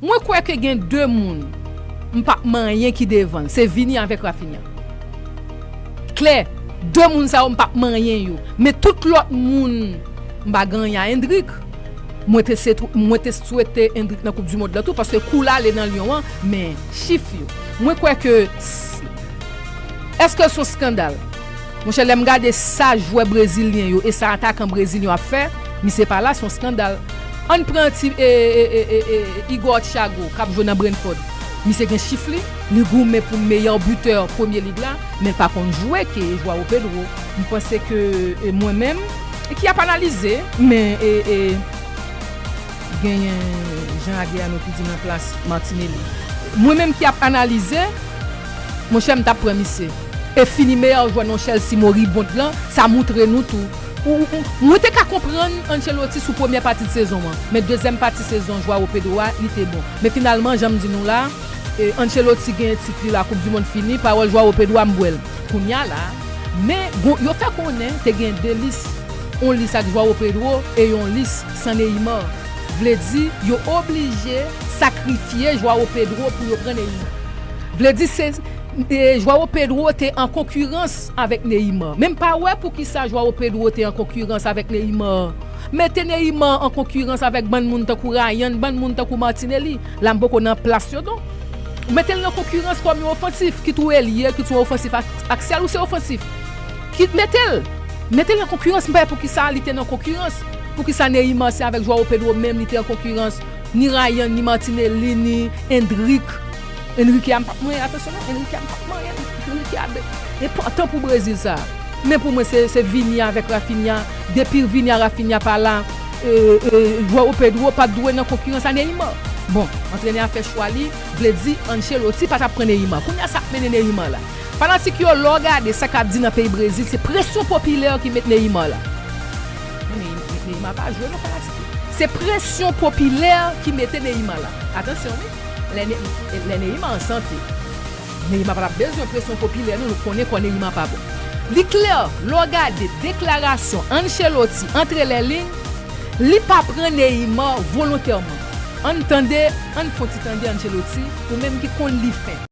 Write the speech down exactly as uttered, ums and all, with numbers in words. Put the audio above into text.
Mwen kwè ke gen de moun m p ap manyen ki devan l, se Vini avèk Raphinha. Klè, de moun sa yo m p ap manyen yo. Men tout lòt moun, m pa gen anyen a Endrick. Mwen te se, mwen te swete Endrick nan Koup di Mond lan tou, paske kou l ale nan Lyon an, men chif yo. Mwen kwè ke s- èske l se yon skandal? Monchè, lè m gade sa jwè brezilyen yo e sa atakan brezilyen yo ap fè, misye pa la, se yon skandal. Ann pran ti e, e, e, e, e, Igor Thiago k ap jwe nan Brentford. Misye gen chif li, li goumen pou meyè bitè premye lig la, men l pa konn jwe ke Joao Pedro. M panse ke e, mwen menm, e ki ap analize, men e, e, genyen Jean Adriano ki di nan plas Martinelli. Mwen menm ki ap analize, monchè, m t ap pran misye. E Vini meyè jwè nan Chelsea, moribond lan, sa moutre nou tou. Ou, ou, mwen te ka konprann Ancelotti sou premyè pati de sezon an, men dezyèm pati sezon Joao Pedro a, li te bon. Men finalman, jan m di nou la, e, Ancelotti gen tit li la, Koup di Mond fini, pawòl Joao Pedro a m bwè l. Kounye a la, men gon- yo fè konnen te gen de lis, yon lis ak Joao Pedro e yon lis san Neymar. Vle di, yo oblije sakrifye Joao Pedro pou yo pran Neymar. Vle di, se e, Joao Pedro te an konkirans avèk Neymar. Men m pa wè poukisa Joao Pedro te an konkirans avèk Neymar. Mete Neymar an konkirans avèk bann moun tankou Ryan, bann moun tankou Martinelli. La m poko nan plas yo non. Ou mete l nan konkirans kòm yon ofansif, kit ou elye, kit ou ofansif ak- aksyèl, ou se ofansif. Kit mete l. Mete l nan konkirans, m pa wè poukisa li te nan konkirans. Poukisa Neymar se avèk Joao Pedro menm li te an konkirans. Ni Ryan, ni Martinelli, ni Endrick. Enrique a m p ap manyen, atansyon non, Enrique a m p ap manyen, Enrique a be- enpòtan pou Brezil sa. Men pou mwen, se, se Vini avèk Raphinha. Depi Vini a Raphinha pa la, e, e, Joao Pedro pa t dwe nan konkirans a Neymar. Bon, antrenè a fè chwa li, vle di Ancelotti pa t ap pran Neymar. Kounye a sa ap mennen Neymar la. Fanatik yo, lè w gade sa k ap di nan peyi Brezil, se presyon popilè ki met Neymar la. Men Ney- Neymar pa jwe non fanatik yo. Se presyon popilè ki mete Neymar la. Atansyon wi, lè Ne- lè Neymar an sante. Neymar pa t ap bezwen presyon popilè non, nou konnen kò Neymar pa bon. Li klè, lè w gade deklarasyon Ancelotti antre lè liy, li pa pran Neymar volontèman. Ann tande, ann fè yon ti tande Ancelotti, ou menm ki konn li fen.